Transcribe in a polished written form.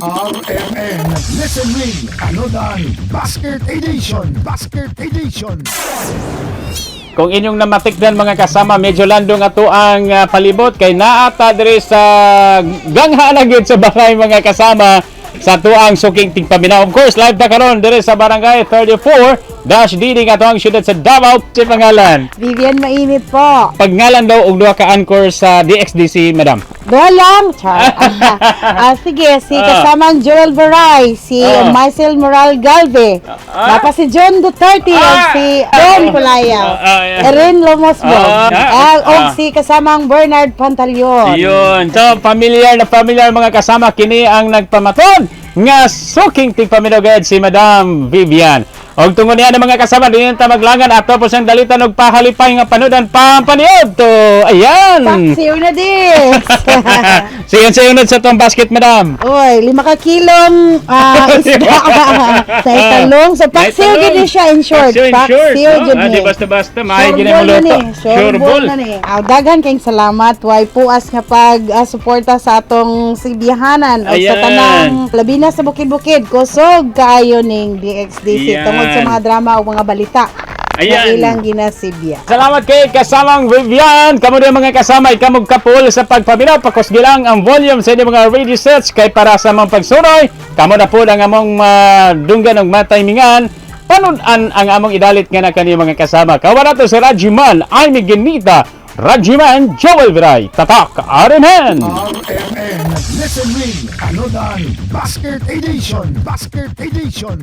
RMN Listen Ring Anodan Basket Edition. Basket Edition. Kung inyong namatikdan, mga kasama, medyo landong ato ang palibot kay naata diri sa gangha na gyud sa balay, mga kasama, sa tuang suking tigpaminaw. Of course, live ta karon diri sa Barangay 34-DD nga tuang syudad sa Davao. Si pangalan? Vivian Mainit po. Pagngalan daw og duha ka anchor sa DXDC, madam. Doon lang. Char. Sige, si kasamang Joel Baray, si Marcel Moral Galve, Napa si John Duterte, si Don Pulaya, Erin Lomosbog, og si kasamang Bernard Pantaleon. Yun. So, familiar na familiar, mga kasama, kini ang nagpamaton nga suking tigpaminaw gayud, si Madam Vivian. Og tungod niya ng mga kasama, dinhi ta maglangan ato po siyang dalitan og pahalipay nga panudan pampaniod to. Ayan. Paksiw na dis. Sige, sa unod sa tong basket, madam. Oy, 5 ka kilong isda sa italong. So, paksiw May gid ni siya in short. Paksiw in short, Paksiw no? gid ni. Di basta-basta, maayo Sure gid ball mo na luto. ni. Sure ball na ni. Daghan kayong salamat way puas nga pag suporta sa atong sibihanan o sa tanang labi na sa bukid-bukid. Kusog kaayo ning DXDC tungod sa mga drama o mga balita na ilang ginasibya. Salamat kay kasamang Vivian. Kamo din, mga kasama, ikamog kapul sa pagpaminaw. Pakusgi lang ang volume sa inyong mga radio sets kay para sa among pagsuroy. Kamo na po ang among dunggan og mataymingan. Panunan ang among idalit nga na kaniyo, mga kasama. Kawan nato si Rajiman, Amy Genita, Rajiman Joel Viray, Tatak RMN! RMN Listen Ring Anodan Basket Edition. Basket Edition.